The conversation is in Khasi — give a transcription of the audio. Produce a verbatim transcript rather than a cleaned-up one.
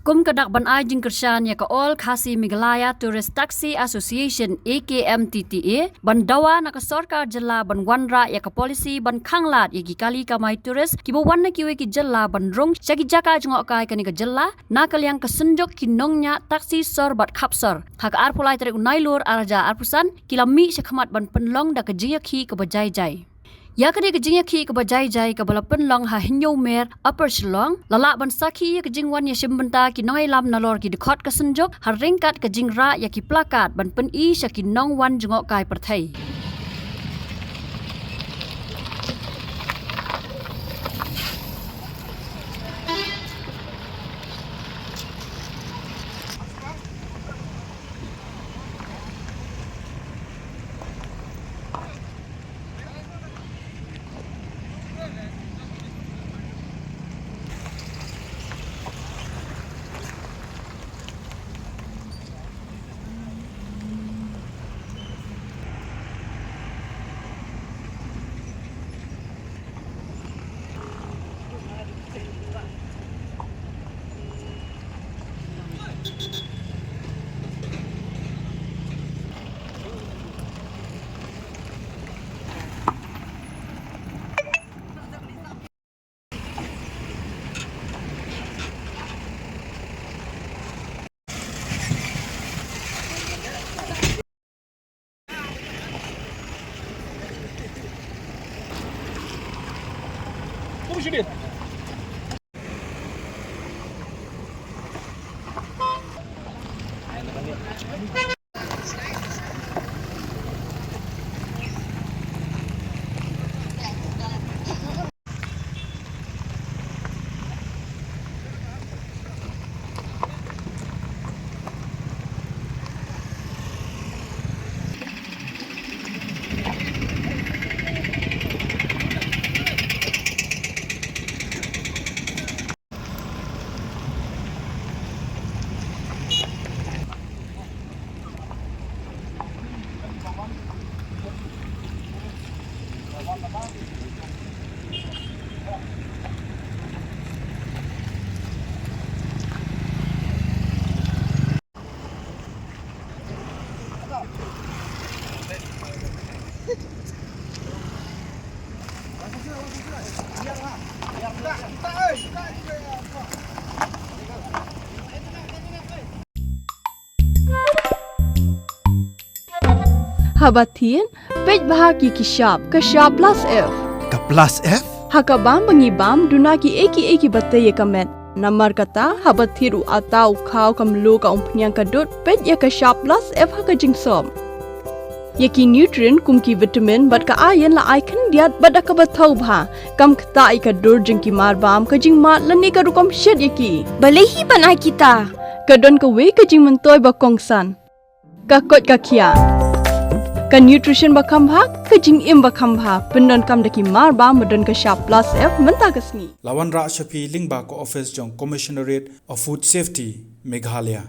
Kum ka dak ban ai jingkyrshan ïa ka All Khasi Meghalaya Tourist Taxi Association, A K M T T A, ban dawa na ka sorkar jylla ban wanrah ïa ka policy ban khanglad ïa ki kali kamai tourist kiba wan na kiwei ki jylla ban rung sha ki jaka jngohkai kane ka jylla, na ka liang ka Synjuk ki nongñiah taxi sor bad khapsor. Ha ka arphew lai tarik u Nailur arhajar arphew san, ki la mih shakhmat ban pynlong da ka jingïakhih kaba jai jai. Ïa kane ka jingïakhih kaba jai jai kaba la pynlong ha Hynñiewmer, Upper Shillong, la lah ban sakhi ïa ka jingwan ïashim bynta ki nongïalam nalor ki dkhot ka Synjuk, ha ryngkat ka jingrah ïa ki plakat ban pyni sha ki nongwan jngohkai pyrthei. Haba thied, peit bha ki ki shap, ka shap plus F. Ka plus F? Ha ka bam ba ngi bam, duna kiei kiei kiba tei ïa ka met. Namar kata, haba thied u atta, u khaw, ka mluh, ka umphniang, ka dud, peit ïa ka shap plus F ha ka jingsop. Ïa ki nutrient kum ki vitamin bad ka iron la ai khyndiat bad da kaba thaw bha. Kam ktah ïa ka dur jong ki marbam, ka jingmad lane ka rukom shet ïa ki. Balei hi ban ai kita? Ka don kawei ka jingmyntoi ba kongsan. Ka koit ka khiah. Ka nutrition ba kham bha, ka jingim ba kham bha. Pyndonkam da ki marbam ba don ka shap plus F mynta ka sngi. La wanrah sha phi lyngba ka office jong Commissionerate of Food Safety, Meghalaya.